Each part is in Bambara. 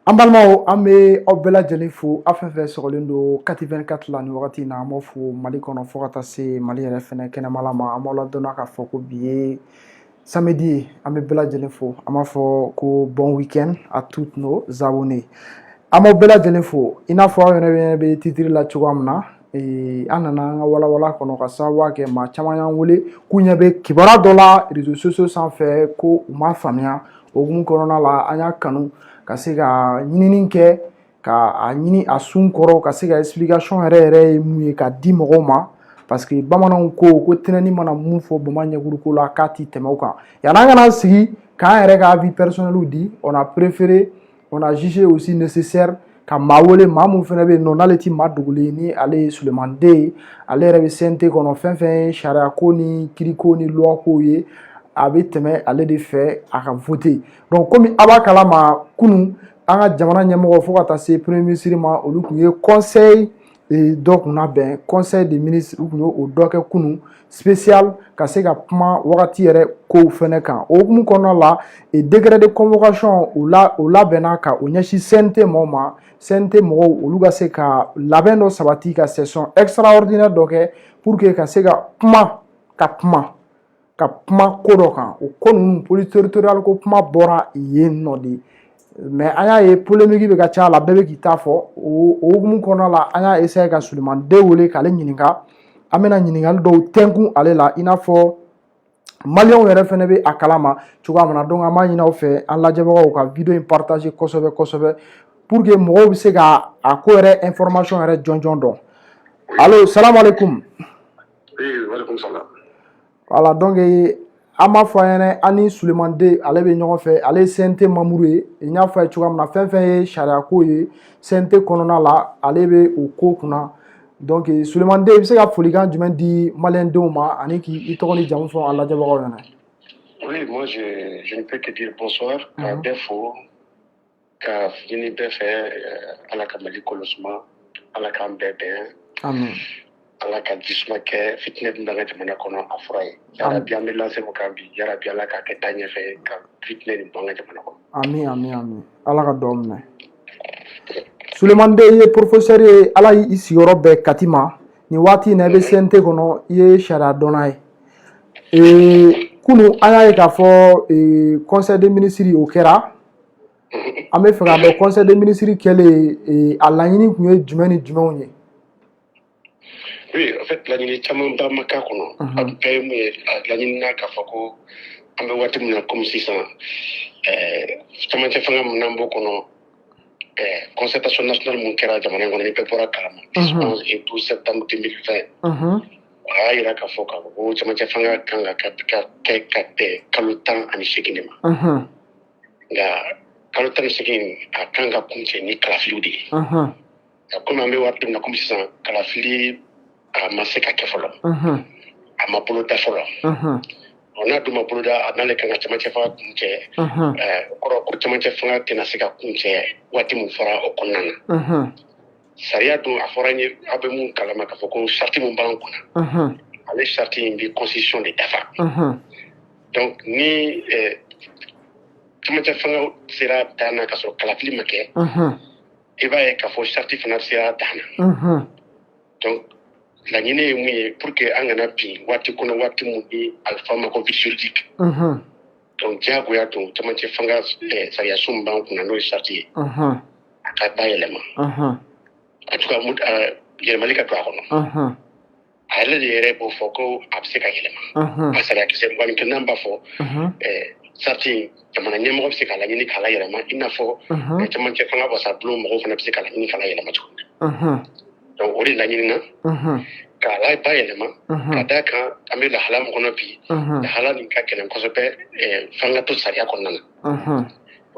An balimaw, an bɛ aw bɛɛ lajɛlen fo. Aw fɛn fɛn sɔgɔlen don Kati 24 la nin wagati in na, an b'aw fo Mali kɔnɔ fo ka taa se Mali yɛrɛ fɛnɛ kɛnɛmala ma. An b'aw ladɔnniya k'a fɔ ko bi ye samedi ye. An bɛ bɛɛ lajɛlen fo, an b'a fɔ ko bon week-end à toutes nos abonnés. An b'aw bɛɛ lajɛlen fo. I n'a fɔ aw yɛrɛ bɛ titre la cogoya min na, an nana an ka walawala kɔnɔ ka sababu kɛ maa caman y'an wele k'u ɲɛ bɛ kibaruya dɔ la réseaux sociaux sanfɛ, ko u m'a faamuya. O hukumu kɔnɔna la, an y'a kanu ka se ka ɲinini kɛ, ka a ɲini a sun kɔrɔ, ka se ka explication yɛrɛ yɛrɛ ye mun ye ka di mɔgɔw ma, parce que bamananw ko ko tɛnɛni mana mun fɔ bama ɲɛkuruko la, k'a ti tɛmɛ o kan. Yan'an kana sigi k'an yɛrɛ ka avis personnel di, on a préféré, on a jugé aussi nécessaire ka maa wele, maa mun fana bɛ yen nɔ, n'ale ti maa dogolen ye, ni ale ye Sulemani Den ye. Ale yɛrɛ bɛ CNT kɔnɔ, fɛn fɛn ye sariya ko ni kiriko ni loi ko ye, a bɛ tɛmɛ ale de fɛ a ka voter. Donc komi a b'a kalama, kunun an ka jamana ɲɛmɔgɔ fo ka taa se premier ministre ma, olu tun ye conseil dɔ kun labɛn, conseil des ministres. U tun y'o dɔ kɛ kunun spécial ka se ka kuma wagati yɛrɛ kow fɛnɛ kan. O hukumu kɔnɔna la, décret de convocation o la, o labɛnna ka o ɲɛsin CNT mɔgɔw ma. CNT mɔgɔw, olu ka se ka labɛn dɔ sabati, ka session extraordinaire dɔ kɛ pour que ka se ka kuma, ka kuma ko dɔ kan. O ko ninnu, police territoriale ko kuma bɔra yen nɔ de. Mais an y'a ye polémique bɛ ka ca la, bɛɛ bɛ k'i ta fɔ. O hukumu kɔnɔna la, an y'a essayer ka Sulemani Den wele k'ale ɲininka. An bɛna ɲininkali dɔw tɛnkun ale la, i n'a fɔ maliyɛnw yɛrɛ fɛnɛ bɛ a kalama cogoya min na. Donc an b'a ɲini aw fɛ, an lajɛbagaw, ka vidéo in partager kosɛbɛ kosɛbɛ pour que mɔgɔw bɛ se ka a ko yɛrɛ information yɛrɛ jɔnjɔn dɔn. Allo, salam alaikum. Oui, walaikum salam. Voilà, donc an b'a fɔ an ɲɛna, an ni Sulemani Den, ale bɛ ɲɔgɔn fɛ. Ale ye CNT membre ye. N y'a fɔ a ye cogoya min na, fɛn fɛn ye sariya ko ye CNT kɔnɔna la, ale bɛ o ko kunna. Donc Sulemani Den, i bɛ se ka folikan jumɛn di maliyɛndenw ma ani k'i tɔgɔ ni jamu fɔ an lajɛbagaw ɲɛna? Oui, moi je ne peux que dire bonsoir, ka bɛɛ fo, ka ɲini bɛɛ fɛ, Ala ka Mali kolo suma, Ala k'an bɛɛ bɛn. Amin. Ala ka jisuma kɛ fitinɛ min b'an ka jamana kɔnɔ, a fura ye. Yarabi, an bɛ lancer o kan bi. Yarabi, Ala k'a kɛ taa ɲɛfɛ ka fitinɛ nin bɔ an ka jamana kɔnɔ. Amin, amin, amin. Ala ka dɔw minɛ. Sulemani Den, i ye professeur ye, Ala y'i sigiyɔrɔ bɛn Kati ma. Nin waati in na, i bɛ CNT kɔnɔ, i ye sariya dɔnna ye. Kunun an y'a ye k'a fɔ conseil des ministres o kɛra. An bɛ fɛ k'a dɔn, conseil des ministres kɛlen, a laɲini tun ye jumɛn ni jumɛnw ye? Oui, en fait, laɲini camanba ma k'a kɔnɔ. A bɛɛ ye mun ye? A laɲinina k'a fɔ ko an bɛ waati min na komi sisan, camancɛ fanga min n'an b'o kɔnɔ, concertation nationale mun kɛra jamana in kɔnɔ, ni bɛɛ bɔra kalama, 10, 11 et 12 septembre 2020, o y'a yira k'a fɔ ko camancɛ fanga kan ka kɛ ka bɛn kalo 18 de ma. Nka kalo 18, a kan ka kuncɛ ni kalafiliw de ye. Nka komi an bɛ waati min na komi sisan, kalafili a ma se ka kɛ fɔlɔ, a ma boloda fɔlɔ. N'a dun ma boloda, a n'ale kan ka camancɛ fanga kuncɛ, o kɔrɔ ko camancɛ fanga tɛna se ka kuncɛ waati min fɔra o kɔnɔna na. Sariya dun, a fɔra n ye, aw bɛ mun kalama, k'a fɔ ko charte mun b'an kunna, ale charte in bɛ constitution de dafa. Donc ni camancɛ fanga sera dan na ka sɔrɔ kalafili ma kɛ, i b'a ye k'a fɔ charte fana sera dan na. Donc laɲini ye mun ye? Pour que an kana bin waati kɔnɔ, waati mun ni a bɛ fɔ a ma ko vide juridique. Donc diyagoya don, camancɛ fanga sariya sun min b'an kunna, n'o ye charte ye, a ka bayɛlɛma, en tout cas yɛlɛmali ka don a kɔnɔ. A yɛrɛ de yɛrɛ b'o fɔ ko a bɛ se ka yɛlɛma. A sariya kisɛ 21nan b'a fɔ charte in, jamana ɲɛmɔgɔ bɛ se k'a laɲini k'a la yɛlɛma, i n'a fɔ camancɛ fanga wasabulon mɔgɔw fana bɛ se k'a laɲini k'a la yɛlɛma cogo min na. Donc o de laɲinina k'a la bayɛlɛma, ka d'a kan an bɛ lahala min kɔnɔ bi, lahala nin ka gɛlɛn kosɛbɛ fanga to sariya kɔnɔna na.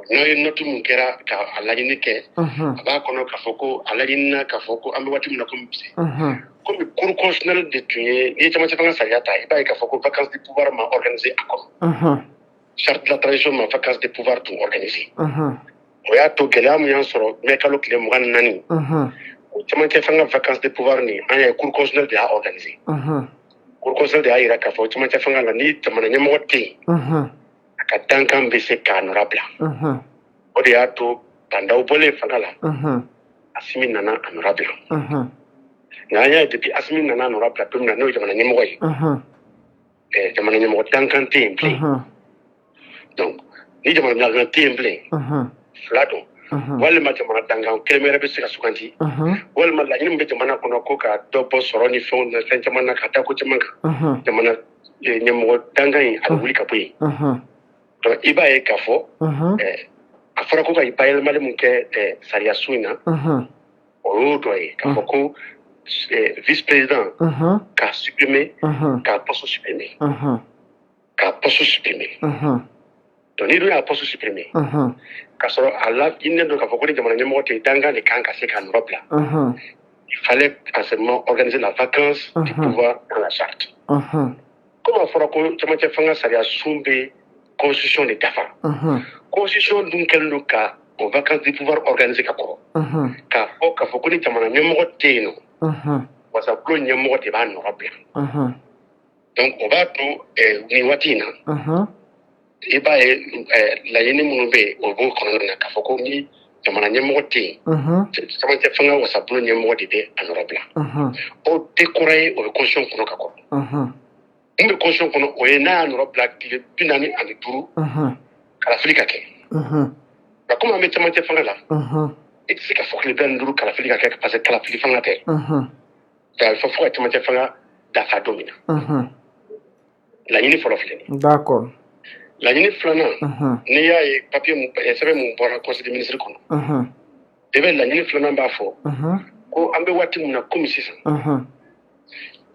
N'aw ye note mun kɛra ka a laɲini kɛ, a b'a kɔnɔ k'a fɔ ko a laɲinina k'a fɔ ko an bɛ waati min na komi bi, komi cour constitutionnelle de tun ye, n'i ye camancɛ fanga sariya ta, i b'a ye k'a fɔ ko vacance de pouvoir ma organiser a kɔnɔ. Charte de la transition ma vacance de pouvoir tun organiser. O y'a to gɛlɛya mun y'an sɔrɔ mai kalo tile 24, o camancɛ fanga vacance de pouvoir nin, an y'a ye cour constitutionnelle de y'a organiser. Cour constitutionnelle de y'a yira k'a fɔ camancɛ fanga la, ni jamana ɲɛmɔgɔ tɛ yen, a ka dankan bɛ se k'a nɔra bila. O de y'a to Bah N'Daw bɔlen fanga la, Assimi nana a nɔra bila. Nka an y'a ye, depuis Assimi nana a nɔra bila don min na, n'o ye jamana ɲɛmɔgɔ ye, jamana ɲɛmɔgɔ dankan tɛ yen bilen. Donc ni jamana dankan tɛ yen bilen, fila don: walima jamana dankan kelen wɛrɛ bɛ se ka suganti, walima laɲini min bɛ jamana kɔnɔ ko ka dɔ bɔ sɔrɔ ni fɛnw na, fɛn caman na, ka da ko caman kan, jamana ɲɛmɔgɔ dankan in, a bɛ wuli ka bɔ yen. Donc i b'a ye k'a fɔ a fɔra ko ka bayɛlɛmali mun kɛ sariya sun in na, o y'o dɔ ye, k'a fɔ ko vice président k'a supprimer, k'a poste supprimer, k'a poste supprimer. Donc n'i dun y'a poste supprimer k'a sɔrɔ a la ɲininen don k'a fɔ ko ni jamana ɲɛmɔgɔ tɛ yen, dankan de kan ka se k'a nɔ bila, il fallait à ce moment organiser la vacance du pouvoir dans la charte. Comme a fɔra ko camancɛ fanga sariya sun bɛ constitution de dafa, constitution dun kɛlen don ka o vacance du pouvoir organiser ka kɔrɔ, k'a fɔ ko ni jamana ɲɛmɔgɔ tɛ yen nɔ, wasabulon ɲɛmɔgɔ de b'a nɔ bila. Donc o b'a to nin waati in na, i b'a ye laɲini minnu bɛ yen, o b'o kɔnɔna na, k'a fɔ ko ni jamana ɲɛmɔgɔ tɛ yen, camancɛ fanga wasabulon ɲɛmɔgɔ de bɛ a nɔ bila. O tɛ kɔrɔ ye, o bɛ constitution kɔnɔ ka kɔrɔ. Mun bɛ constitution kɔnɔ? O ye n'a y'a nɔ bila tile 45, kalafili ka kɛ. Nka komi an bɛ camancɛ fanga la, i tɛ se ka fɔ tile 45 kalafili ka kɛ, parce que kalafili fanga tɛ. A bɛ fɔ fo ka camancɛ fanga dafa don min na. Laɲini fɔlɔ filɛ nin ye. Laɲini filanan, n'i y'a ye papier mun, sɛbɛn mun bɔra conseil des ministres kɔnɔ, i bɛ laɲini filanan b'a fɔ ko an bɛ waati min na komi sisan,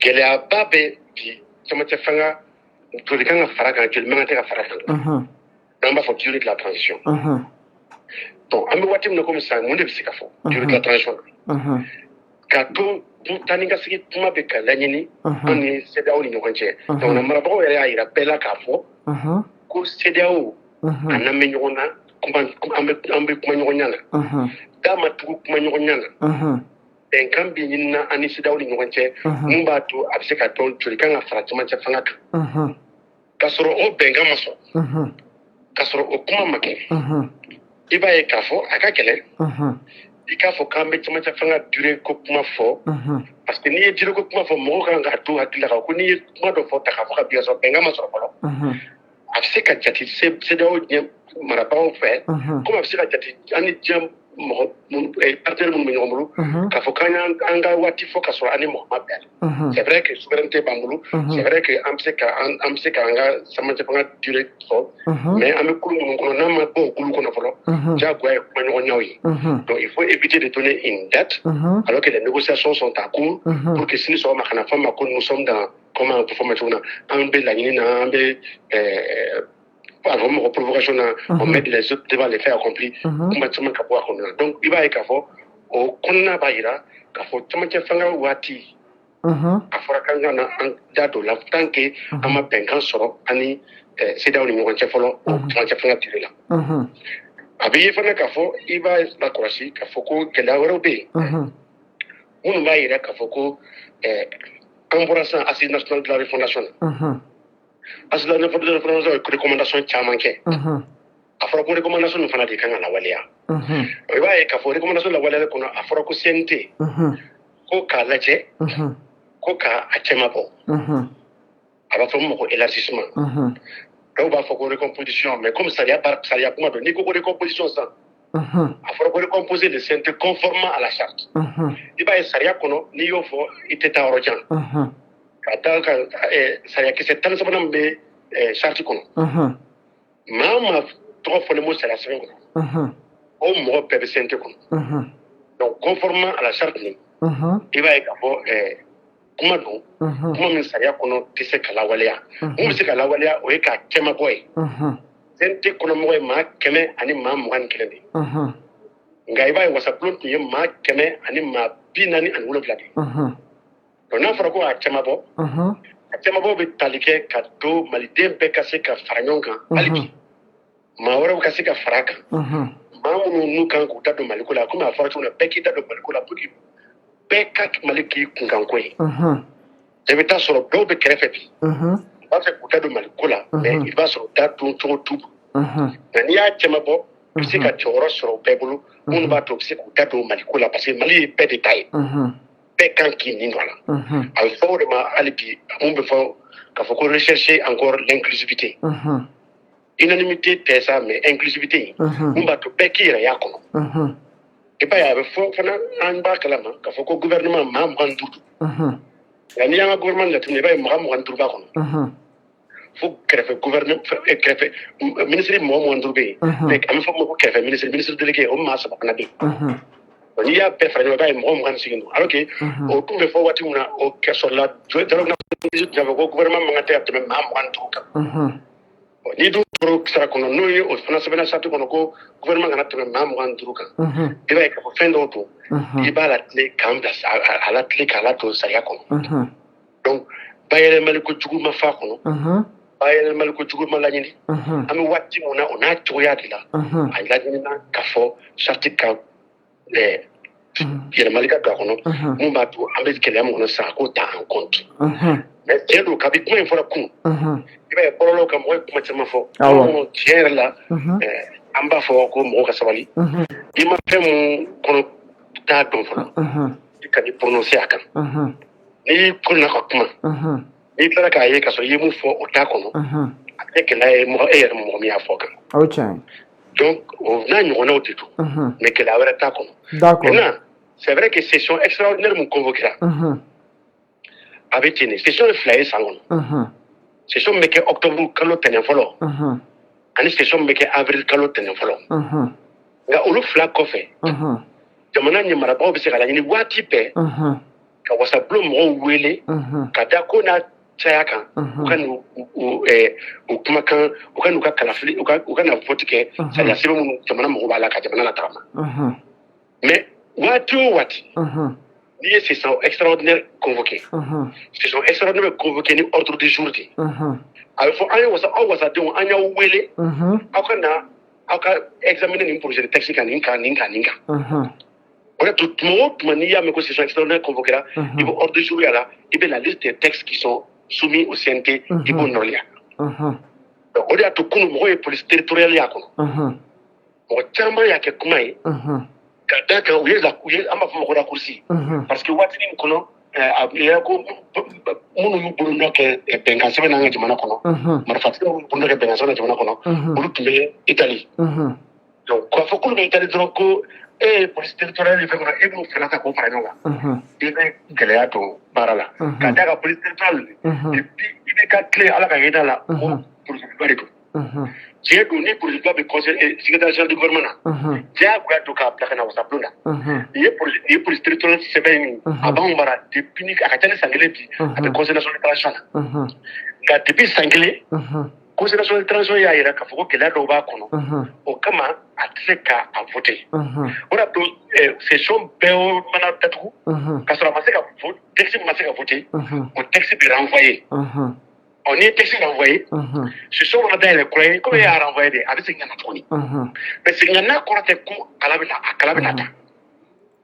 gɛlɛyaba bɛ bi camancɛ fanga, joli kan ka fara kan, joli man kan tɛ ka fara kan, n'an b'a fɔ durée de la transition. Donc an bɛ waati min na komi sisan, mun de bɛ se ka fɔ durée de la transition na? K'a to taa ni ka segin kuma bɛ ka laɲini an ni CEDEAO ni ɲɔgɔn cɛ, jamana marabagaw yɛrɛ y'a yira bɛɛ la k'a fɔ ko CEDEAO a n'an bɛ ɲɔgɔn na, an bɛ kuma ɲɔgɔnya na, da ma tugu kuma ɲɔgɔnya na, bɛnkan bɛ ɲinina an ni CEDEAO ni ɲɔgɔn cɛ, mun b'a to a bɛ se ka dɔn joli kan ka fara camancɛ fanga kan. K'a sɔrɔ o bɛnkan ma sɔrɔ, k'a sɔrɔ o kuma ma kɛ, i b'a ye k'a fɔ a ka gɛlɛn i k'a fɔ k'an bɛ camancɛ fanga durée ko kuma fɔ, parce que n'i ye durée ko kuma fɔ, mɔgɔw kan k'a to hakili la ko n'i ye kuma dɔ fɔ ta k'a fɔ ka bi sɔrɔ bɛnkan ma sɔrɔ fɔlɔ, a bɛ se ka jate CEDEAO ɲɛ marabagaw fɛ, komi a bɛ se ka jate an ni diɲɛ mɔgɔ partenaire minnu bɛ ɲɔgɔn bolo, k'a fɔ k'an y'an an ka waati fɔ k'a sɔrɔ an ni mɔgɔ ma bɛn a la. C'est vrai que souveraineté b'an bolo, c'est vrai que an bɛ se ka an ka camancɛ fanga durée fɔ, mais an bɛ kulu minnu kɔnɔ, n'an ma bɔ o kulu kɔnɔ fɔlɔ, diyagoya ye kuma ɲɔgɔnyaw ye. Donc il faut éviter de donner une date alors que les négociations sont en cours, pour que sini sɔgɔma kana fɔ ma ko nous sommes dans, comment on peut fɔ ma cogo min na, an bɛ laɲini na, an bɛ a fɔ mɔgɔ provocation na, on met les autres devant les faits accomplis, kuma caman ka bɔ a kɔnɔna na. Donc i b'a ye k'a fɔ o kɔnɔna b'a yira k'a fɔ camancɛ fanga waati, a fɔra k'an ka na an da don la, tant que an ma bɛnkan sɔrɔ an ni CEDEAO ni ɲɔgɔn cɛ fɔlɔ, o camancɛ fanga durée la. A bɛ ye fana k'a fɔ, i b'a lakɔlɔsi k'a fɔ ko gɛlɛya wɛrɛw bɛ yen minnu b'a yira k'a fɔ ko an bɔra sisan Assise nationale de la refondation na. Assise de la refondation ye recommandation caman kɛ. A fɔra ko recommandation ninnu fana de kan ka lawaleya. I b'a ye k'a fɔ recommandation lawaleyali kɔnɔ, a fɔra ko CNT ko k'a lajɛ ko k'a cɛma bɔ, a b'a fɔ min ma ko élargissement, dɔw b'a fɔ ko recomposition. Mais comme sariya sariya kuma don, n'i ko ko recomposition sisan, a fɔra ko recomposer le CNT conformément à la charte. I b'a ye sariya kɔnɔ, n'i y'o fɔ, i tɛ taa yɔrɔ jan, ka da kan sariya kisɛ 13nan min bɛ charte kɔnɔ, maa o maa tɔgɔ fɔlen b'o sariya sɛbɛn kɔnɔ, o mɔgɔ bɛɛ bɛ CNT kɔnɔ. Donc conformément à la charte nin, i b'a ye k'a fɔ kuma don, kuma min sariya kɔnɔ tɛ se ka lawaleya. Mun bɛ se ka lawaleya, o ye k'a cɛmabɔ ye. CNT kɔnɔmɔgɔ ye maa 121 de ye, nka i b'a ye wasabulon tun ye maa 147 de ye. Donc n'a fɔra ko a cɛmabɔ, a cɛmabɔ bɛ tali kɛ ka to maliden bɛɛ ka se ka fara ɲɔgɔn kan, hali bi maa wɛrɛw ka se ka fara a kan, maa minnu n'u kan k'u da don Maliko la, komi a fɔra cogo min na, bɛɛ k'i da don Maliko la pour que bɛɛ ka Mali k'i kunkanko ye. I bɛ taa sɔrɔ dɔw bɛ kɛrɛfɛ bi, u b'a fɛ k'u da don Maliko la, mais i b'a sɔrɔ da don cogo t'u bolo. Nka n'i y'a cɛmabɔ U bɛ se ka jɔyɔrɔ sɔrɔ u bɛɛ bolo, minnu b'a to u bɛ se k'u da don Mali ko la, parce que Mali ye bɛɛ de ta ye, bɛɛ kan k'i nin don a la. A bɛ fɔ o de ma hali bi, mun bɛ fɔ k'a fɔ ko rechercher encore l'inclusivité. Unanimité tɛ sa, mais inclusivité, mun b'a to bɛɛ k'i yɛrɛ y'a kɔnɔ. I b'a ye, a bɛ fɔ fana, an b'a kalama k'a fɔ ko gouvernement maa 25 don. Nka n'i y'an ka gouvernement jateminɛ, i b'a ye mɔgɔ 25 b'a kɔnɔ, fo kɛrɛfɛ gouvernement, kɛrɛfɛ ministre mɔgɔ 25 bɛ yen, mais an bɛ fɔ min ma ko kɛrɛfɛ ministre, ministre délégué, o maa saba fana bɛ yen. N'i y'a bɛɛ fara ɲɔgɔn kan, i b'a ye mɔgɔ 28 don, alors que o tun bɛ fɔ waati min na, o kɛ sɔrɔla dialogue national tun y'a fɔ ko gouvernement man kan tɛ ka tɛmɛ maa 25 kan. N'i dun tor'o sira kɔnɔ, n'o ye o fana sɛbɛnna charte kɔnɔ ko gouvernement kana tɛmɛ maa 25 kan, i b'a ye k'a fɔ fɛn dɔw don, i b'a latile k'an bila a latile k'a ladon sariya kɔnɔ. Donc bayɛlɛmali ko jugu ma f'a kɔnɔ, bayɛlɛmali ko jugu ma laɲini. An bɛ waati mun na, o n'a cogoya de la, a laɲinina k'a fɔ charte ka yɛlɛmali ka don a kɔnɔ, mun b'a to an bɛ gɛlɛya min kɔnɔ sisan, a k'o ta en compte. Mais tiɲɛ don, kabi kuma in fɔra kun, i b'a ye bɔlɔlɔw kan, mɔgɔ ye kuma caman fɔ. Tiɲɛ yɛrɛ la, an b'a fɔ ko mɔgɔ ka sabali. I ma fɛn mun kɔnɔ t'a dɔn fɔlɔ, i ka n'i prononcer a kan. N'i kɔnna ka kuma, n'i tilala k'a ye k'a sɔrɔ i ye mun fɔ, o t'a kɔnɔ, a tɛ gɛlɛya ye mɔgɔ e yɛrɛ, mɔgɔ min y'a fɔ kan. O tiɲɛ. Donc o n'a ɲɔgɔnnaw de don, mais gɛlɛya wɛrɛ t'a kɔnɔ. Maintenant, c'est vrai que session extraordinaire mun convoquera, a bɛ ten de. Session ye fila ye san kɔnɔ: session min bɛ kɛ octobre kalo tɛnɛn fɔlɔ, ani session min bɛ kɛ avril kalo tɛnɛn fɔlɔ. Nka olu fila kɔfɛ, jamana ɲɛmarabagaw bɛ se ka laɲini waati bɛɛ ka wasabulon mɔgɔw wele ka da ko n'a caya kan, u ka n'u u kumakan, u ka n'u ka kalafili, u ka na vote kɛ sariya sɛbɛn minnu jamana mago b'a la ka jamana latagama. Mais waati o waati, n'i ye session extraordinaire convoqué, session extraordinaire bɛ convoqué ni ordre du jour de ye. A bɛ fɔ an ye wasa, aw wasadenw, an y'aw wele, aw ka na, aw ka examiner nin projet de texte kan, nin kan, nin kan, nin kan. O de to, tuma o tuma, n'i y'a mɛn ko session extraordinaire convoquera, i bɛ ordre du jour y'a la, i bɛ la liste des textes qui sont soumis au CNT, i b'o nɔrɔliya. O de y'a to kunun mɔgɔw ye police territoriale y'a kɔnɔ. Mɔgɔ caman y'a kɛ kuma ye ka da kan u ye la, u ye, an b'a fɔ ma ko raccourci, parce que waatinin min kɔnɔ, a yɛrɛ ko minnu y'u bolo nɔ kɛ bɛnkan sɛbɛn n'an ka jamana kɔnɔ, marifatigiw y'u bolo nɔ kɛ bɛnkan sɛbɛn na jamana kɔnɔ, olu tun bɛ Italie. Donc k'a fɔ k'olu bɛ Italie dɔrɔn, ko e ye police territoriale fɛn kɔnɔ, e b'o fana ta k'o fara ɲɔgɔn kan, i bɛ gɛlɛya don baara la. Ka d'a kan police territoriale, depuis i bɛ ka tile, Ala ka hinɛ la, o projet de don. Tiɲɛ don, ni projet bɛ conseil secrétaire général du gouvernement na, diyagoya don k'a bila ka na wasabulon na. Nin ye police territoriale sɛbɛn in, a b'anw mara depuis ni a ka ca ni san kelen bi, a bɛ Conseil national de transition na. Nka depuis san kelen, Conseil national de transition y'a yira k'a fɔ ko gɛlɛya dɔw b'a kɔnɔ, o kama a tɛ se ka a voter. O de y'a to session bɛɛ mana datugu k'a sɔrɔ a ma se ka texte ma se ka voter, o texte bɛ renvoyer. Ɔ, n'i ye texte renvoyer, session mana dayɛlɛ kura ye, komi e y'a renvoyer de, a bɛ segin ka na tuguni. Mais segin ka na kɔrɔ tɛ ko kala bɛ na, a kala bɛ na ta.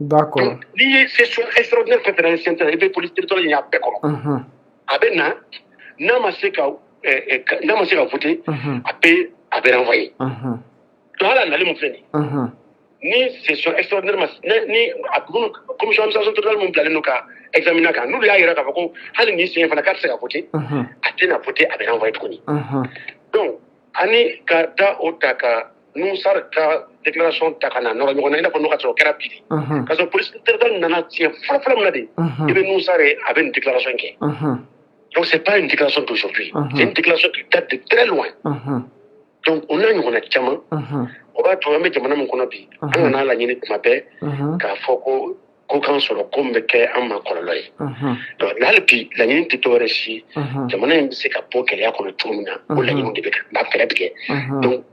Donc n'i ye session extraordinaire fɛn fɛn na CNT la, i bɛ police territoriale y'a bɛɛ kɔnɔ. A bɛ na, n'a ma se ka voter, a bɛ renvoyer. Donc hali a nali mun filɛ nin ye, ni session extraordinaire ma, ni a minnu commission administration territoriale mun bilalen don ka examiner kan, n'olu y'a yira k'a fɔ ko hali nin sen fana k'a tɛ se ka voter, a tɛna voter, a bɛ renvoyer tuguni. Donc ani ka da o ta ka Nouhoum Sarr ka déclaration ta ka na nɔrɔ ɲɔgɔn na, i n'a fɔ n'o ka sɔrɔ o kɛra bi de, k'a sɔrɔ police territoriale nana siɲɛ fɔlɔ fɔlɔ min na de, i bɛ Nouhoum Sarr ye, a bɛ nin déclaration kɛ. Donc c'est pas une déclaration d'aujourd'hui, c'est une déclaration qui date de très loin. Donc o n'a ɲɔgɔnna caman, o b'a to an bɛ jamana min kɔnɔ bi, an kana laɲini tuma bɛɛ k'a fɔ ko ko k'an sɔrɔ ko min bɛ kɛ an ma kɔlɔlɔ ye. Donc hali bi, laɲini tɛ dɔwɛrɛ si ye, jamana in bɛ se ka bɔ gɛlɛya kɔnɔ cogo min na, o laɲiniw de bɛ ka fɛɛrɛ tigɛ. Donc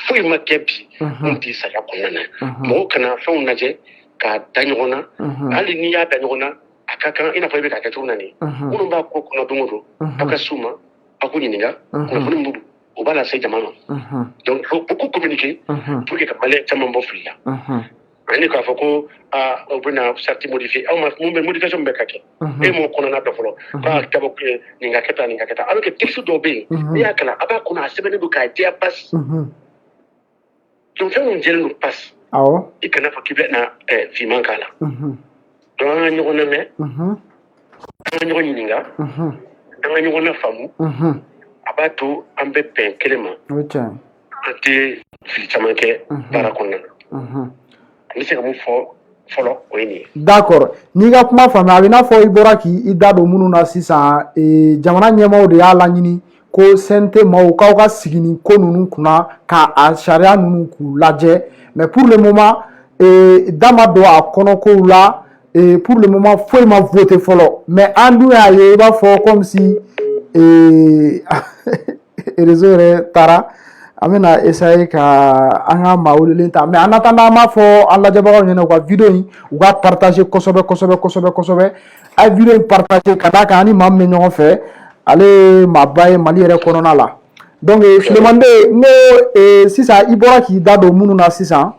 foyi ma kɛ bi mun tɛ sariya kɔnɔna na. Mɔgɔw kana fɛnw lajɛ k'a da ɲɔgɔn na. Hali n'i y'a da ɲɔgɔn na, a ka kan i n'a fɔ i bɛ k'a kɛ cogo min na nin, minnu b'a ko kɔnɔ don o don, aw ka s'u ma, aw k'u ɲininka kunnafoni min b'u, o b'a lase jama ma. Donc il faut beaucoup communiquer pour que ka Malien caman bɔ fili la, ani k'a fɔ ko aa, u bɛna charte modifier, aw ma mun bɛ modification min bɛ ka kɛ, e m'o kɔnɔna dɔn fɔlɔ, k'a dabɔ kun ye nin ka kɛ tan, nin ka kɛ tan, alors que texte dɔw bɛ yen, n'i y'a kalan, a b'a kɔnɔ, a sɛbɛnnen don k'a jɛya basi. Donc fɛn min jɛlen don pas, i kana fɔ k'i bɛ na finman k'a la. Donc an ka ɲɔgɔn lamɛn, an ka ɲɔgɔn ɲininka, an ka ɲɔgɔn lafaamu. A b'a to an bɛ bɛn kelen ma. O ye tiɲɛ. An tɛ fili caman kɛ baara kɔnɔna na. An bɛ se ka mun fɔ fɔlɔ, o ye nin ye. D'accord, n'i ka kuma faamuya, a bɛ n'a fɔ i bɔra k'i da don minnu na sisan, jamana ɲɛmaaw de y'a laɲini ko CNT maaw k'aw ka sigi nin ko ninnu kunna ka a sariya ninnu k'u lajɛ. Mais pour le moment, da ma don a kɔnɔkow la. Pour le moment, foyi ma voté fɔlɔ. Mais an dun y'a ye, i b'a fɔ comme si réseau yɛrɛ taara. An bɛna essayer ka an ka maa welelen ta, mais en attendant, an b'a fɔ an lajɛbagaw ɲɛna, u ka vidéo in, u ka partager kosɛbɛ kosɛbɛ kosɛbɛ kosɛbɛ. A ye vidéo in partager ka d'a kan ani maa min bɛ ɲɔgɔn fɛ, ale ye maaba ye Mali yɛrɛ kɔnɔna la. Donc Sulemani den, n ko sisan, i bɔra k'i da don minnu na sisan,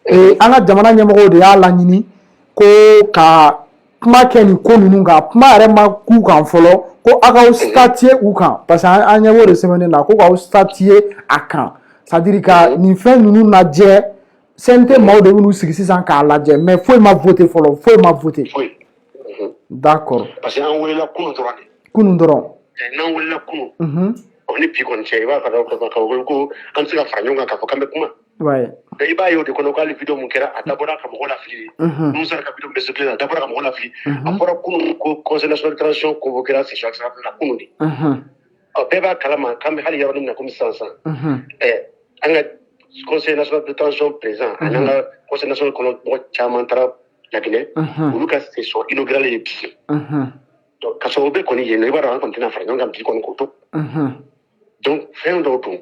an ka jamana ɲɛmɔgɔw de y'a laɲini ko ka kuma kɛ nin ko ninnu kan. Kuma yɛrɛ ma k'u kan fɔlɔ, ko aw k'aw statuer u kan, parce que an ɲɛ b'o de sɛbɛnnen na, ko k'aw statuer a kan, c'est à dire ka nin fɛn ninnu lajɛ. CNT maaw de bɛn'u sigi sisan k'a lajɛ, mais foyi ma voté fɔlɔ, foyi ma voté. Foyi. D'accord. Parce que an welela kunun dɔrɔn de. Kunun dɔrɔn. N'an welela kunun, o ni bi kɔni cɛ, i b'a fɔ ko an bɛ se ka fara ɲɔgɔn kan k'a fɔ k'an bɛ kuma. I b'a ye o de kɔnɔ k'ale vidéo mun kɛra, a dabɔra ka mɔgɔ lafili. Musa ka vidéo bɛ circuler, a dabɔra ka mɔgɔ lafili. A fɔra kunun ko Conseil national de transition convoqué la session la kunun de. Ɔ, bɛɛ b'a kalama k'an bɛ hali yɔrɔ min na komi sisan sisan, an ka Conseil national de transition président ani an ka Conseil national kɔnɔ mɔgɔ caman taara Laginɛ, olu ka session inaugurale ye bi. Donc ka sɔrɔ o bɛɛ kɔni yen nɔ, i b'a dɔn an kɔni tɛna fara ɲɔgɔn kan bi kɔni k'o to. Donc fɛn dɔw don,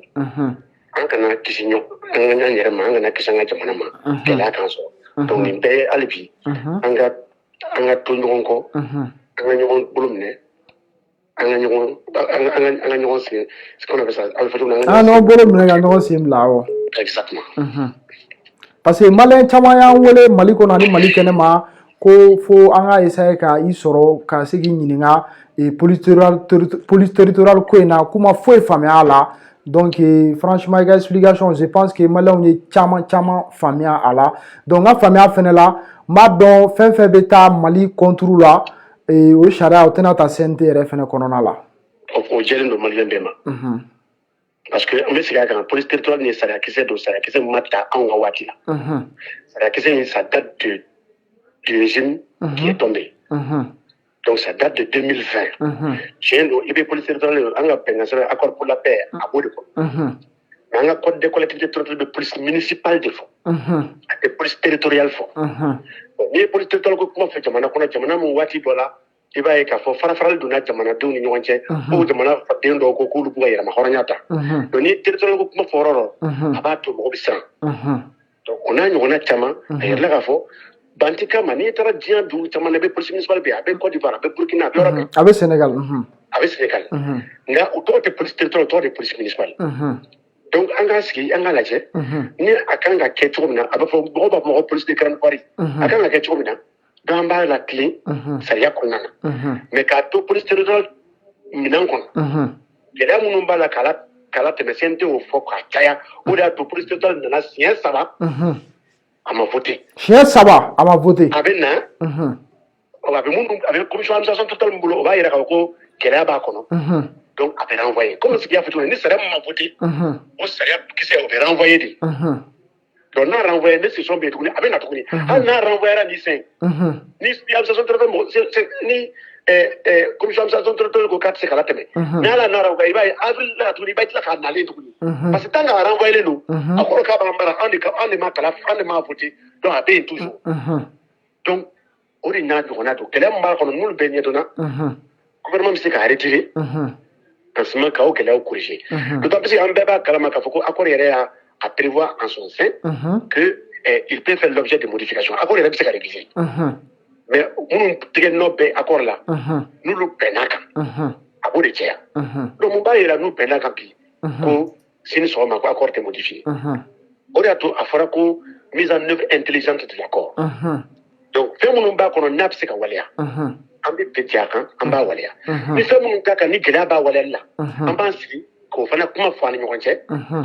an kana kisi ɲɔgɔn, an ka an yɛrɛ ma, an kana kisi an ka jamana ma, gɛlɛya k'an sɔrɔ. Donc nin bɛɛ ye hali bi an ka to ɲɔgɔn kɔ, an ka ɲɔgɔn bolo minɛ, an ka ɲɔgɔn an ka ɲɔgɔn sen, ce qu'on appelle ça, a bɛ fɔ cogo min na, an ka ɲɔgɔn bolo minɛ ka ɲɔgɔn sen bila, awɔ. Exactement. Parce que malien caman y'an wele Mali kɔnɔ ani Mali kɛnɛma ko fo an ka essayer ka i sɔrɔ ka se k'i ɲininka police territoriale ko in na, k'u ma foyi faamuya a la. Donc franchement, i ka explication, je pense que malienw ye caman caman faamuya a la. Donc n ka faamuya fɛnɛ la, n b'a dɔn fɛn fɛn bɛ taa Mali contre la, o sariya o tɛna ta CNT yɛrɛ fɛnɛ kɔnɔna la. O jɛlen don malien bɛɛ ma, parce que an bɛ segin a kan, police territoriale ni sariyakisɛ don, sariyakisɛ ma ta anw ka waati la. Sariyakisɛ in, ça date du régime qui est tombé. Donc ça date de 2020. Tiɲɛ don, i bɛ police territoriale, an ka bɛnkan sɛbɛn Accord pour la paix, a b'o de fɔ. Mais an ka Code des collectivités territoriales bɛ police municipale de fɔ, a tɛ police territoriale fɔ. N'i ye police territoriale ko kuma fɔ jamana kɔnɔ, jamana min waati dɔ la, i b'a ye k'a fɔ fara-farali donna jamanadenw ni ɲɔgɔn cɛ, ko jamana den dɔw ko k'olu b'u ka yɛrɛma hɔrɔnya ta. Donc n'i ye territoriale ko kuma fɔ yɔrɔ dɔ, a b'a to mɔgɔ bɛ siran. Donc o n'a ɲɔgɔnna caman, a yɛrɛ k'a fɔ banti kama, n'i taara diɲɛ dugu caman na, i bɛ police municipale bɛ yen, a bɛ Côte d'Ivoire, a bɛ Burkina, a bɛ yɔrɔ bɛɛ. A bɛ Sénégal. A bɛ Sénégal, nka o tɔgɔ tɛ police territoriale, o tɔgɔ de police municipale. Donc an k'a sigi, an k'a lajɛ ni a kan ka kɛ cogo min na. A bɛ fɔ, mɔgɔw b'a fɔ ko police de grande voirie, a kan ka kɛ cogo min na, donc an b'a la tilen sariya kɔnɔna na. Mais k'a to police territoriale minɛn kɔnɔ, gɛlɛya minnu b'a la k'a la tɛmɛ, CNT y'o fɔ k'a caya. O de y'a to police territoriale nana siɲɛ saba, a ma voté. Siɲɛ saba, a ma voté. A bɛ na, a bɛ minnu, a bɛ commission administration totale min bolo, o b'a yira k'a fɔ ko gɛlɛya b'a kɔnɔ. Donc a bɛ renvoyer. Comme sigi y'a fɔ cogo min, ni sariya min ma voté, o sariya kisɛ, o bɛ renvoyer de. Donc n'a renvoyé, ni session bɛ yen tuguni, a bɛ na tuguni. Hali n'a renvoyé ni sen ni administration territoriale mɔgɔ ni commission administration territoriale ko k'a tɛ se ka latɛmɛ, ni ala n'a renvoyé, i b'a ye avril la tuguni, i b'a tila k'a nalen tuguni, parce que tant que a renvoyé don, a kɔrɔ k'a b'an bara, anw de ka, anw de ma kala, anw de m'a voté. Donc a bɛ yen toujours. Donc o de n'a ɲɔgɔnna don, gɛlɛya min b'a kɔnɔ, n'olu bɛɛ ɲɛdɔnna, gouvernement bɛ se k'a retirer en ce moment k'o gɛlɛyaw corriger. D'autant plus que an bɛɛ b'a kalama k'a fɔ ko accord yɛrɛ y'a a prévoir en son sein que il peut faire l'objet de modifications. Accord yɛrɛ bɛ se ka réviser. Mais minnu tigɛ nɔ bɛ accord la, n'olu bɛnn'a kan, a b'o de caya. Donc mun b'a yira n'u bɛnn'a kan bi ko sini sɔgɔma ko accord tɛ modifié? O de y'a to a fɔra ko mise en œuvre intelligente de l'accord. Donc fɛn minnu b'a kɔnɔ n'a bɛ se ka waleya, an bɛ bɛn a kan, an b'a waleya. Ni fɛn minnu ka kan, ni gɛlɛya b'a waleyali la, an b'an sigi k'o K'o fana kuma fɔ an ni ɲɔgɔn cɛ,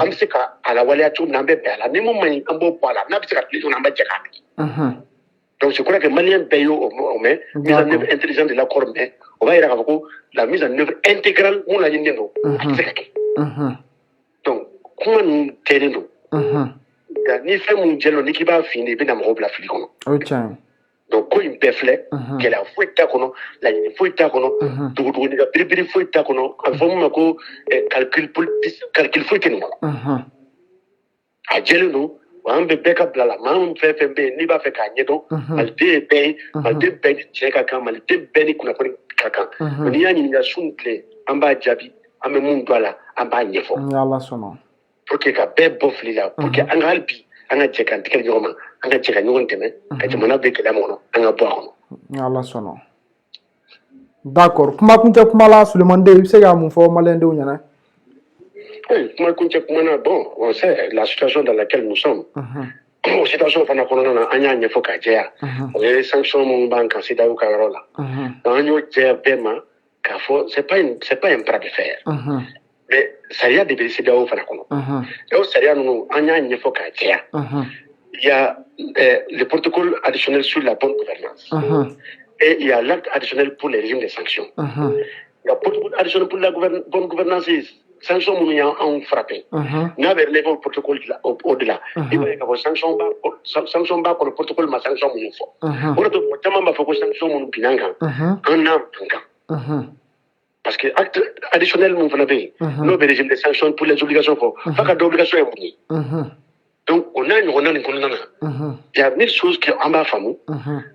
an bɛ se ka a lawaleya cogo min na, an bɛ bɛn a la. Ni mun man ɲi, an b'o bɔ a la. N'a bɛ se ka tile cogo min na, an bɛ jɛ k'a kɛ. Donc je crois que Malien bɛɛ y'o o mɛn, mise en œuvre intelligente de l'accord mɛn. O b'a yira k'a fɔ ko la mise en œuvre intégrale mun laɲininen don, a tɛ se ka kɛ. Donc kuma ninnu jɛlen don. Nka ni fɛn mun jɛlen don, n'i k'i b'a fin de, i bɛna mɔgɔw bila fili kɔnɔ. O ye tiɲɛ ye. Donc ko in bɛɛ filɛ, gɛlɛya foyi t'a kɔnɔ, laɲini foyi t'a kɔnɔ, dogodogonin ka biribiri foyi t'a kɔnɔ. A bɛ fɔ mun ma ko calcul politique, calcul foyi tɛ nin kɔnɔ. A jɛlen don wa. An bɛ bɛɛ ka bila la. Maa min fɛn fɛn bɛ yen n'i b'a fɛ k'a ɲɛdɔn, maliden ye bɛɛ ye, maliden bɛɛ ni tiɲɛ ka kan, maliden bɛɛ ni kunnafoni ka kan. N'i y'a ɲininka su ni tile, an b'a jaabi. An bɛ mun don a la, an b'a ɲɛfɔ. Ni Ala sɔnna. Pour que ka bɛɛ bɔ fili la, pour que an ka hali bi an ka jɛ k'an tigɛ di ɲɔgɔn ma, an ka jɛ ka ɲɔgɔn dɛmɛ ka jamana bɛ gɛlɛya min kɔnɔ, an ka bɔ a kɔnɔ. Ni Ala sɔnna. D'accord. Kuma kuncɛ kuma la, Sulemani Den, i bɛ se ka mun fɔ maliyɛndenw ɲɛna? Oui, kuma kuncɛ kuma na, bon, on sait la situation dans laquelle nous sommes. O situation fana kɔnɔna na, an y'a ɲɛfɔ k'a jɛya. O ye sanction minnu b'an kan CEDEAO ka yɔrɔ la. Donc an y'o jɛya bɛɛ ma k'a fɔ c'est pas un bras de fer. Mais sariya de bɛ CEDEAO fana kɔnɔ. Et o sariya ninnu, an y'a ɲɛfɔ k'a jɛya. Il y a le protocole additionnel sur la bonne gouvernance. Et il y a l'acte additionnel pour les régimes de sanctions. Il y a protocole additionnel pour la bonne gouvernance, sanction minnu y'anw frappé. N'a bɛ relever au protocole de la, au delà. I b'a ye k'a fɔ sanction b'a kɔnɔ, protocole ma sanction minnu fɔ. O de to mɔgɔ caman b'a fɔ ko sanction minnu binna an kan, an n'a man kan. Parce que acte additionnel mun fana bɛ yen, n'o bɛ régime de sanctions pour les obligations fɔ, f'a ka dɔn obligation ye mun ye. Donc o n'a ɲɔgɔnna nin kɔnɔna na, il y a mille choses que an b'a faamu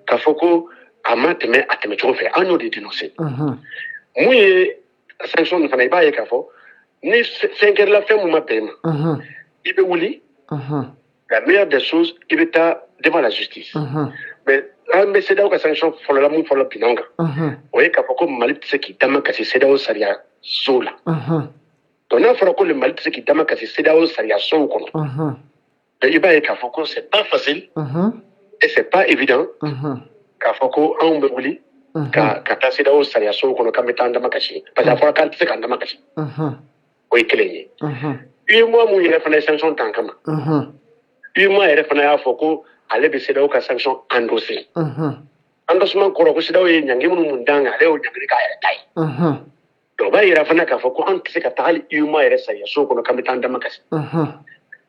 k'a fɔ ko a ma tɛmɛ a tɛmɛ cogo fɛ, an y'o de dénoncer. Mun ye sanction nin fana, i b'a ye k'a fɔ ni fɛn kɛr'i la, fɛn mun ma bɛn i ma, i bɛ wuli, la meilleure des choses, i bɛ taa devant la justice. Mais an bɛ CEDEAO ka sanction fɔlɔ la, mun fɔlɔ binna an kan, o ye k'a fɔ ko Mali tɛ se k'i dama kasi CEDEAO sariya sow la. Donc n'a fɔra ko le Mali tɛ se k'i dama kasi CEDEAO sariya sow kɔnɔ, donc i b'a ye k'a fɔ ko c'est pas facile et c'est pas évident k'a fɔ ko anw bɛ wuli ka taa CEDEAO sariya sow kɔnɔ k'an bɛ taa an dama kasi, parce que a fɔra k'an tɛ se k'an dama kasi. O ye kelen ye. UEMOA mun yɛrɛ fana ye sanction ta an kama, UEMOA yɛrɛ fana y'a fɔ ko ale bɛ CEDEAO ka sanction endosser. Endossement kɔrɔ ko CEDEAO ye ɲangi minnu mun d'an kan, ale y'o ɲangili k'a yɛrɛ ta ye. Donc o b'a yira fana k'a fɔ ko an tɛ se ka taa hali UEMOA yɛrɛ sariya so kɔnɔ k'an bɛ taa an dama kasi.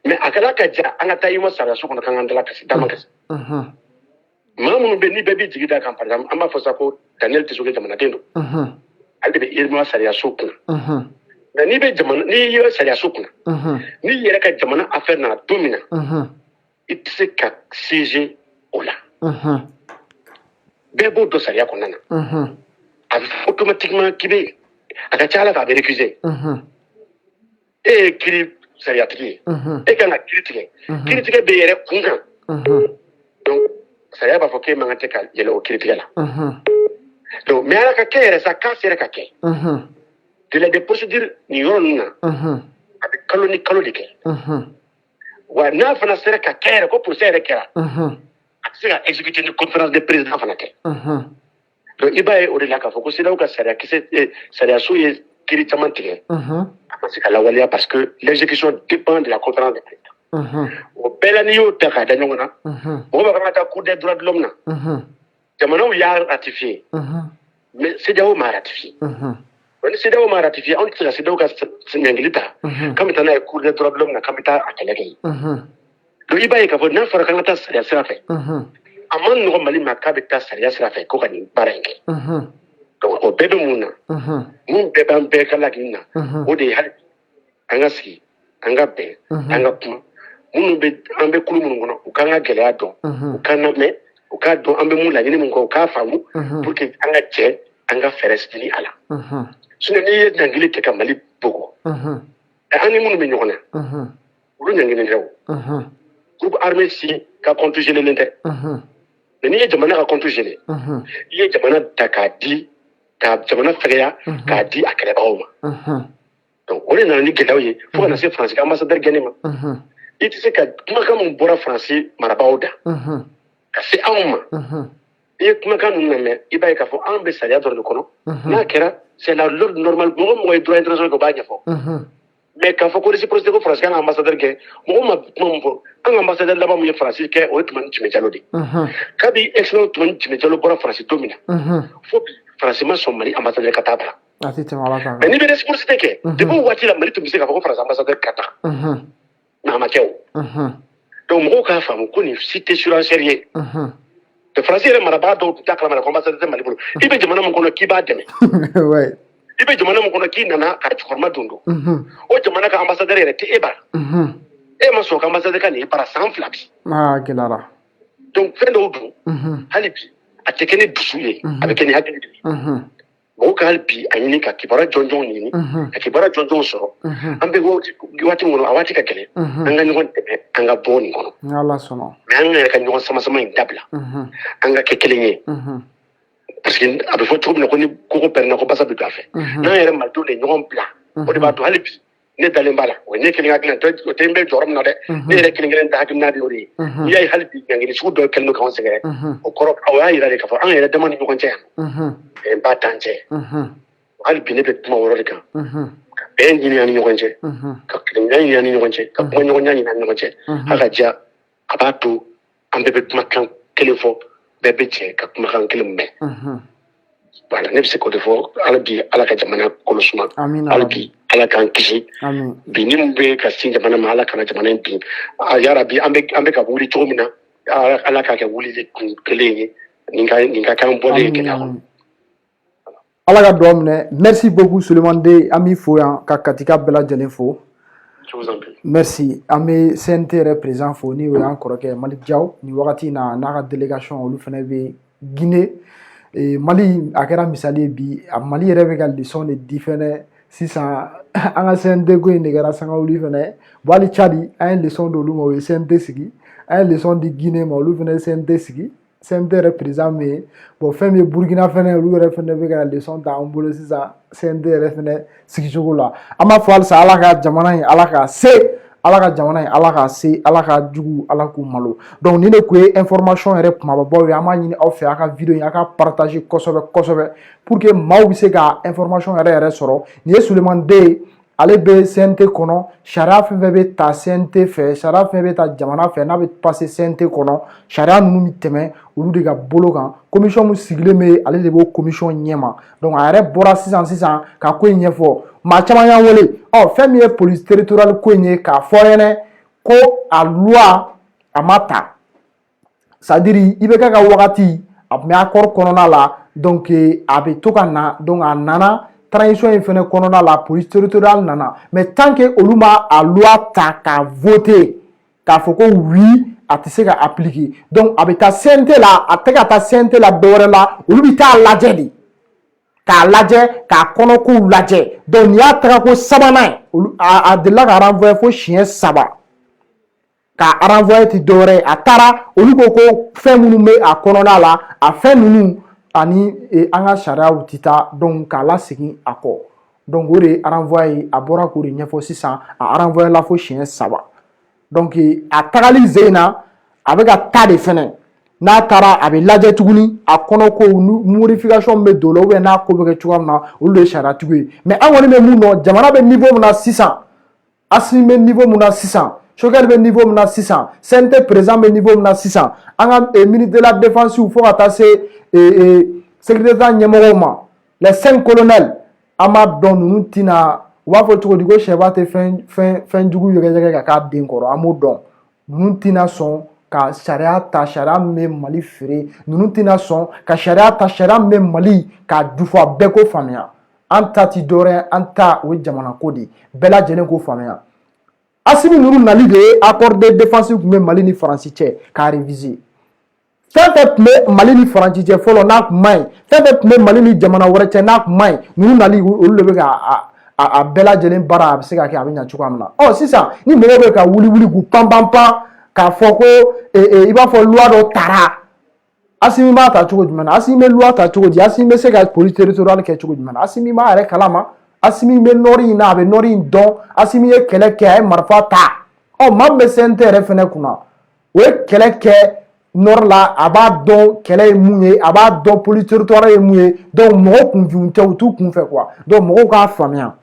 Mais a kɛra ka ja an ka taa UEMOA sariya so kɔnɔ k'an k'an dala kasi, dama kasi. Maa minnu bɛ ni bɛɛ b'i jigi da kan, par exemple an b'a fɔ sa ko Daniel Tessougué jamanaden don, ale de bɛ UEMOA sariya so kunna. Mais n'i bɛ jamana, n'i ye sariya so kunna, n'i yɛrɛ ka jamana affaire nana don min na, i tɛ se ka siéger o la. Bɛɛ b'o dɔn sariya kɔnɔna na. A bɛ fɔ automatiquement k'i bɛ, a ka ca ala fɛ, a bɛ récuser. E ye kiiri sariyatigi ye, e kan ka kiiri tigɛ, kiiri tigɛ bɛ yɛrɛ kun kan. Donc sariya b'a fɔ k'e man kan tɛ ka yɛlɛ o kiiri tigɛ la. Donc mais ala ka kɛ yɛrɛ sa k'a sera ka kɛ, délai de procédure nin yɔrɔ ninnu na, a bɛ kalo ni kalo de kɛ. Wa n'a fana sera ka kɛ yɛrɛ ko procès yɛrɛ kɛra, a tɛ se ka exécuter ni conférence de président fana tɛ. Donc i b'a ye o de la k'a fɔ ko CEDEAO ka sariya kisɛ, sariya so ye kiiri caman tigɛ, a ma se ka lawaleya parce que l'exécution dépend de la conférence des présidents. O bɛɛ la, n'i y'o ta k'a da ɲɔgɔn na, mɔgɔ b'a fɔ ka taa Cour des droits de l'homme na, jamanaw y'a ratifié, mais CEDEAO m'a ratifié. Ni CEDEAO m'a ratifié, anw tɛ se ka CEDEAO ka ɲangili ta k'an bɛ taa n'a ye Cour des droits de l'homme na, k'an bɛ taa a kɛlɛ kɛ yen. Donc i b'a ye k'a fɔ n'a fɔra k'an ka taa sariya sira fɛ, a man nɔgɔ Mali ma k'a bɛ taa sariya sira fɛ ko ka nin baara in kɛ. Donc o bɛɛ bɛ mun na, mun bɛɛ b'an bɛɛ ka laɲini na, o de ye hali an ka sigi, an ka bɛn, an ka kuma. Minnu bɛ an bɛ kulu minnu kɔnɔ, u k'an ka gɛlɛya dɔn, u k'an lamɛn, u k'a dɔn an bɛ mun laɲini mun kɛ, u k'a faamu, pour que an ka jɛ an ka fɛɛrɛ ɲini a la. Sinon n'i ye ɲangili kɛ ka Mali bugɔ, an ni minnu bɛ ɲɔgɔn na, olu ɲangini tɛ. O groupe armé si ka compte gelé tɛ. Mais n'i ye jamana ka compte gelé, i ye jamana ta k'a di, ka jamana fɛgɛya k'a di a kɛlɛbagaw ma. Donc o de nana ni gɛlɛyaw ye fo ka na se Faransi ka ambassadeur gɛnni ma. I tɛ se ka kumakan min bɔra Faransi marabagaw da ka se anw ma, i ye kumakan ninnu lamɛn, i b'a ye k'a fɔ anw bɛ sariya dɔrɔn de kɔnɔ. N'a kɛra, c'est la l'ordre normal. Mɔgɔ mɔgɔ ye droit international kɛ, o b'a ɲɛfɔ. Mais k'a fɔ ko réciprocité, ko Faransi kan ka ambassadeur kɛ, mɔgɔw ma kuma min fɔ, an ka ambassadeur laban min ye Faransi kɛ, o ye Tumani Time Jalo de ye. Kabi excellence Tumani Time Jalo bɔra Faransi don min na fo bi, Faransi ma sɔn Mali ambassadeur ka taa bara. A tɛ tɛmɛ Ala kan. Mais n'i bɛ réciprocité kɛ, depuis o waati la, Mali tun bɛ se k'a fɔ ko Faransi ambassadeur ka taa, mais a ma kɛ o. Donc mɔgɔw k'a faamu ko nin si tɛ surenchère ye. Faransi yɛrɛ marabaa dɔw tun t'a kalama ko ambassadeur tɛ Mali bolo. I bɛ jamana min kɔnɔ k'i b'a dɛmɛ, i bɛ jamana min kɔnɔ k'i nana ka cɛkɔrɔba don, o jamana ka ambassadeur yɛrɛ tɛ e bara. E ma sɔn ka ambassadeur ka nin e bara san 2 bi. Aa, gɛlɛyara. Donc fɛn dɔw don, hali bi a tɛ kɛ ni dusu ye, a bɛ kɛ ni hakili de ye. Mɔgɔw ka hali bi a ɲini ka kibaruya jɔnjɔnw ɲini, ka kibaruya jɔnjɔnw sɔrɔ. An bɛ waati min kɔnɔ, a waati ka gɛlɛn. An ka ɲɔgɔn dɛmɛ, an ka bɔ nin kɔnɔ. Ni Ala sɔnna. Mais an yɛrɛ ka ɲɔgɔn sama sama in dabila, an ka kɛ kelen ye, parce que a bɛ fɔ cogo min na ko ni koko pɛrɛnna, ko basa bɛ don a fɛ. N'an yɛrɛ malidenw de ye ɲɔgɔn bila, o de b'a to hali bi ne dalen b'a la. O ye ne kelen hakilina, o tɛ n bɛ jɔyɔrɔ min na dɛ, ne yɛrɛ kelen kelen ta hakilina de y'o de ye. N'i y'a ye hali bi ɲangili sugu dɔ kɛlen don k'anw sɛgɛrɛ, o kɔrɔ o y'a yira de k'a fɔ an yɛrɛ dama ni ɲɔgɔn cɛ yan, bɛn ba t'an cɛ. Hali bi ne bɛ kuma o yɔrɔ de kan, ka bɛn ɲini an ni ɲɔgɔn cɛ, ka kelenya ɲini an ni ɲɔgɔn cɛ, ka kumaɲɔgɔnya ɲini an ni ɲɔgɔn cɛ. A ka diya, a b'a to an bɛɛ bɛ kumakan kelen fɔ, bɛɛ bɛ jɛ ka kumakan kelen mɛn. Voilà, ne bɛ se k'o de fɔ. Hali bi Ala ka jamana kolo suma. Hali bi Ala k'an kisi binni min bɛ ka sin jamana ma. Ala kana jamana in bin yarabi. An bɛ ka wuli cogo min na, Ala k'a kɛ wuli kun kelen ye, nin ka k'an bɔlen ye gɛlɛya kɔnɔ. Ala ka dugawu minɛ. Merci beaucoup, Sulemani Den. An b'i fo yan ka Katika bɛɛ lajɛlen fo. Merci. An bɛ CNT yɛrɛ président fo, ni o y'an kɔrɔkɛ Malick Diaw. Nin wagati in na, n'a ka délégation, olu fana bɛ Guinée. Mali a kɛra misali ye bi. A Mali yɛrɛ bɛ ka leçon de di fɛnɛ sisan. An ka CNT ko in de kɛra sangawuli fɛnɛ. Bon, hali Tchad, an ye leçon d'olu ma, u ye CNT sigi. An ye leçon di Guinée ma, olu fɛnɛ ye CNT sigi, CNT yɛrɛ président bɛ yen. Bon, fɛn min ye Burukina fɛnɛ, olu yɛrɛ fɛnɛ bɛ ka leçon ta an bolo sisan CNT yɛrɛ fɛnɛ sigicogo la. An b'a fɔ halisa, Ala ka jamana in, Ala ka se, Ala ka jamana in, Ala ka se, Ala ka jugu, Ala k'u malo. Donc nin de tun ye information yɛrɛ kumababaw ye. An b'a ɲini aw fɛ, a ka vidéo in, a ka partager kosɛbɛ kosɛbɛ, pour que maaw bɛ se ka information yɛrɛ yɛrɛ sɔrɔ. Nin ye Sulemani Den ye, ale bɛ CNT kɔnɔ. Sariya fɛn fɛn bɛ ta CNT fɛ, sariya fɛn bɛ ta jamana fɛ, n'a bɛ passer CNT kɔnɔ, sariya ninnu bɛ tɛmɛ olu de ka bolo kan. Commission min sigilen bɛ, ale de b'o commission ɲɛma. Donc a yɛrɛ bɔra sisan sisan ka ko in ɲɛfɔ. Maa caman y'an wele. Ɔ, fɛn min ye police territoriale ko in ye, k'a fɔ ɲɛnɛ ko a loi a ma ta, c'est à dire IBK ka wagati, a tun bɛ accord kɔnɔna la. Donc a bɛ to ka na. Donc a nana transition in fɛnɛ kɔnɔna la, police territoriale nana. Mais tant que olu ma a loi ta k'a voter, k'a fɔ ko oui, a tɛ se ka appliquer. Donc a bɛ taa CNT la, a tɛ ka taa CNT la dɔwɛrɛ la, olu bɛ taa lajɛ de, k'a lajɛ, k'a kɔnɔkow lajɛ. Donc nin y'a tagako sabanan ye. Olu a delila ka renvoyer fo siɲɛ 3. K'a renvoyer tɛ dɔwɛrɛ ye, a taara, olu ko ko fɛn minnu bɛ a kɔnɔna la, a fɛn ninnu ani an ka sariyaw tɛ taa. Donc k'a lasegin a kɔ. Donc o de ye renvoi ye. A bɔra k'o de ɲɛfɔ sisan. A renvoyer la fo siɲɛ 3. Donc a tagali zen in na, a bɛ ka taa de fɛnɛ. N'a taara, a bɛ lajɛ tuguni, a kɔnɔ ko modification bɛ don o la, ou bien n'a ko bɛ kɛ cogoya min na, olu de ye sariyatigiw ye. Mais an kɔni bɛ mun dɔn, jamana bɛ niveau min na sisan, Assimi bɛ niveau min na sisan, Choguel bɛ niveau min na sisan, CNT président bɛ niveau min na sisan, an ka ministre de la défense fo ka taa se sécurité ɲɛmɔgɔw ma, les cinq colonels, an b'a dɔn ninnu tɛna, u b'a fɔ cogo di ko sɛba tɛ fɛn fɛn fɛn jugu yɛgɛyɛgɛ ka k'a den kɔrɔ. An b'o dɔn, ninnu tɛna sɔn ka sariya ta, sariya min bɛ Mali feere. Ninnu tɛna sɔn ka sariya ta, sariya min bɛ Mali k'a dufa. Bɛɛ ko faamuya, an ta ti dɔwɛrɛ ye, an ta o ye jamana ko de ye. Bɛɛ lajɛlen k'o faamuya. Assimi ninnu nali de ye accord de défense tun bɛ Mali ni Faransi cɛ k'a réviser. Fɛn fɛn tun bɛ Mali ni Faransi cɛ fɔlɔ, n'a tun man ɲi, fɛn fɛn tun bɛ Mali ni jamana wɛrɛ cɛ, n'a tun man ɲi, ninnu nali, olu de bɛ ka a bɛɛ lajɛlen baara, a bɛ se ka kɛ, a bɛ ɲɛ cogoya min na. Ɔ, sisan ni mɔgɔw bɛ ka wuli wuli k'u pan pan pan k'a fɔ ko i b'a fɔ loi dɔ tara, Assimi b'a ta cogo jumɛn na? Assimi bɛ loi ta cogo di? Assimi bɛ se ka police territoriale kɛ cogo jumɛn na? Assimi b'a yɛrɛ kalama. Assimi bɛ nord in na, a bɛ nord in dɔn. Assimi ye kɛlɛ kɛ, a ye marifa ta. Ɔ, maa min bɛ CNT yɛrɛ fɛnɛ kunna, o ye kɛlɛ kɛ nord la, a b'a dɔn kɛlɛ ye mun ye, a b'a dɔn police territoriale ye mun ye. Donc mɔgɔ kunfinw tɛ, u t'u kun fɛ quoi. Donc mɔgɔw k'a faamuya.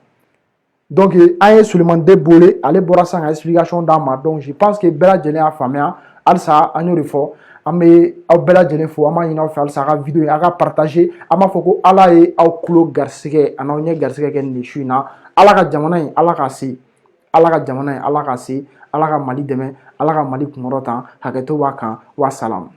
Donc an ye Sulemani D Bole, ale bɔra sisan ka explication d'an ma. Donc je pense que bɛɛ lajɛlen y'a faamuya. Halisa an y'o de fɔ, an bɛ aw bɛɛ lajɛlen fo, an b'a ɲini aw fɛ halisa a ka vidéo in a ka partager. An b'a fɔ ko Ala ye aw tulo garisɛgɛ a n'aw ɲɛ garisɛgɛ kɛ nin su in na. Ala ka jamana in, Ala k'a se. Ala ka jamana in, Ala k'a se. Ala ka Mali dɛmɛ, Ala ka Mali kunkɔrɔta. Hakɛto b'a kan. Wa salam.